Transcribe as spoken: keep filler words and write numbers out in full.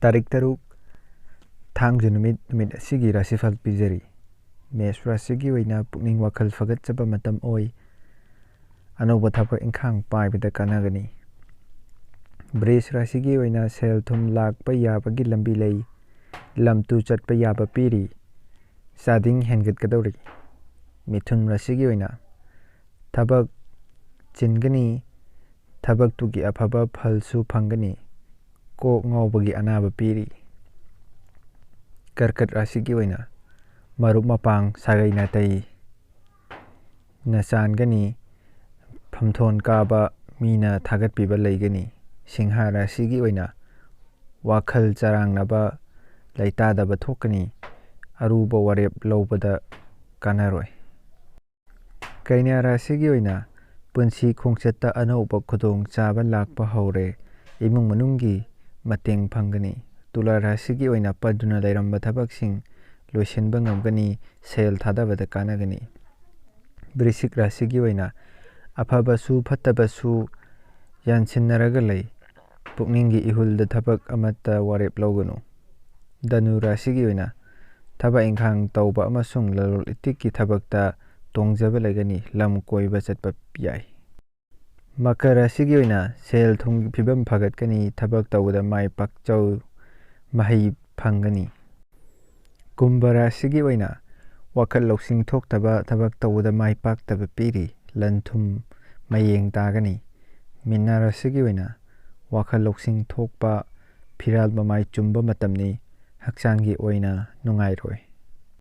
ꯇꯥꯔꯤꯛ ꯇꯔꯨꯛ, ꯊꯥꯡꯖ ꯅꯨꯃꯤꯠ, ꯅꯨꯃꯤꯠ ꯑꯁꯤꯒꯤ ꯔꯥꯁꯤꯐꯜ ꯄꯤꯖꯔꯤ꯫ ꯃꯦꯁ ꯔꯥꯁꯤꯒꯤ ꯑꯣꯏꯅ ꯄꯨꯛꯅꯤꯡ ꯋꯥꯈꯜ ꯐꯒꯠꯆꯕ ꯃꯇꯝ ꯑꯣꯏ꯫ ꯑꯅꯧꯕ ꯊꯕꯛ ꯏꯪꯈꯥꯡ ꯄꯥꯏꯕꯗ ꯀꯥꯟꯅꯒꯅꯤ꯫ ꯕ꯭ꯔꯤꯖ ꯔꯥꯁꯤꯒꯤ ꯑꯣꯏꯅ ꯁꯦꯜ ꯊꯨꯝ ꯂꯥꯛꯄ ꯌꯥꯕꯒꯤ ꯂꯝꯕꯤ ꯂꯩ꯫ ꯂꯝ ꯇꯨ ꯆꯠꯄ ꯌꯥꯕ ꯄꯤꯔꯤ꯫ ꯆꯥꯗꯤꯡ ꯍꯦꯟꯒꯠꯀꯗꯧꯔꯤ꯫ ꯃꯤꯊꯨꯟ ꯔꯥꯁꯤꯒꯤ ꯑꯣꯏꯅ ꯊꯕꯛ ꯆꯤꯟꯒꯅꯤ꯫ ꯊꯕꯛꯇꯨꯒꯤ ꯑꯐꯕ ꯐꯜꯁꯨ ꯐꯪꯒꯅꯤ꯫ ꯀꯣꯛ ꯉꯥꯎꯕꯒꯤ ꯑꯅꯥꯕ ꯄꯤꯔꯤ꯫ ꯀꯔꯀꯠ ꯔꯥꯁꯤꯒꯤ ꯑꯣꯏꯅ ꯃꯔꯨꯞ ꯃꯄꯥꯡ, ꯁꯥꯒꯩ ꯅꯥꯇꯩ ꯅ ꯆꯥꯟꯒꯅꯤ꯫ ꯐꯝꯊꯣꯟ ꯀꯥꯕ, ꯃꯤꯅ ꯊꯥꯒꯠꯄꯤꯕ ꯂꯩꯒꯅꯤ꯫ ꯁꯤꯡꯍ ꯔꯥꯁꯤꯒꯤ ꯑꯣꯏꯅ ꯋꯥꯈꯜ ꯆꯔꯥꯡꯅꯕ, ꯂꯩꯇꯥꯗꯕ ꯊꯣꯛꯀꯅꯤ꯫ ꯑꯔꯨꯕ ꯋꯥꯔꯦꯞ ꯂꯧꯕꯗ ꯀꯥꯟꯅꯔꯣꯏ꯫ ꯀꯩꯅ꯭ꯌꯥ ꯔꯥꯁꯤꯒꯤ ꯑꯣꯏꯅ ꯄꯨꯟꯁꯤ ꯈꯣꯡꯆꯠꯇ ꯑꯅꯧꯕ ꯈꯨꯗꯣꯡꯆꯥꯕ ꯂꯥꯛꯄ ꯍꯧꯔꯦ꯫ ꯏꯃꯨꯡ ꯃꯅꯨꯡꯒꯤ ꯃꯇꯦꯡ ꯐꯪꯒꯅꯤ꯫ ꯇꯨꯂꯥ ꯔꯥꯁꯤꯒꯤ ꯑꯣꯏꯅ ꯄꯟꯗꯨꯅ ꯂꯩꯔꯝꯕ ꯊꯕꯛꯁꯤꯡ ꯂꯣꯏꯁꯤꯟꯕ ꯉꯝꯒꯅꯤ, ꯁꯦꯜ ꯊꯥꯗꯕꯗ ꯀꯥꯟꯅꯒꯅꯤ꯫ ꯕ꯭ꯔꯤꯁꯤꯛ ꯔꯥꯁꯤꯒꯤ ꯑꯣꯏꯅ ꯑꯐꯕꯁꯨ ꯐꯠꯇꯕꯁꯨ ꯌꯥꯟꯁꯤꯟꯅꯔꯒ ꯂꯩ꯫ ꯄꯨꯛꯅꯤꯡꯒꯤ ꯏꯍꯨꯜꯗ ꯊꯕꯛ ꯑꯃꯠꯇ ꯋꯥꯔꯦꯞ ꯂꯧꯒꯅꯨ꯫ ꯙꯅꯨ ꯔꯥꯁꯤꯒꯤ ꯑꯣꯏꯅ ꯊꯕꯛ ꯏꯪꯈꯥꯡ ꯇꯧꯕ ꯑꯃꯁꯨꯡ ꯂꯂꯣꯟ ꯏꯇꯤꯛꯀꯤ ꯊꯕꯛꯇ ꯇꯣꯡꯖꯕ ꯂꯩꯒꯅꯤ, ꯂꯝ ꯀꯣꯏꯕ ꯆꯠꯄ ꯌꯥꯏ꯫ ꯃꯀꯔ ꯔꯥꯁꯤꯒꯤ ꯑꯣꯏꯅ ꯁꯦꯜ ꯊꯨꯝꯒꯤ ꯐꯤꯕꯝ ꯐꯒꯠꯀꯅꯤ, ꯊꯕꯛ ꯇꯧꯕꯗ ꯃꯥꯏ ꯄꯥꯛꯆꯧ ꯃꯍꯩ ꯐꯪꯒꯅꯤ꯫ ꯀꯨꯝꯚ ꯔꯥꯁꯤꯒꯤ ꯑꯣꯏꯅ ꯋꯥꯈꯜ ꯂꯧꯁꯤꯡ ꯊꯣꯛꯇꯕ, ꯊꯕꯛ ꯇꯧꯕꯗ ꯃꯥꯏ ꯄꯥꯛꯇꯕ ꯄꯤꯔꯤ, ꯂꯟ ꯊꯨꯝ ꯃꯌꯦꯡ ꯇꯥꯒꯅꯤ꯫ ꯃꯤꯅꯥ ꯔꯥꯁꯤꯒꯤ ꯑꯣꯏꯅ ꯋꯥꯈꯜ ꯂꯧꯁꯤꯡ ꯊꯣꯛꯄ, ꯐꯤꯔꯥꯜ ꯃꯃꯥꯏ ꯆꯨꯝꯕ ꯃꯇꯝꯅꯤ, ꯍꯛꯆꯥꯡꯒꯤ ꯑꯣꯏꯅ ꯅꯨꯡꯉꯥꯏꯔꯣꯏ꯫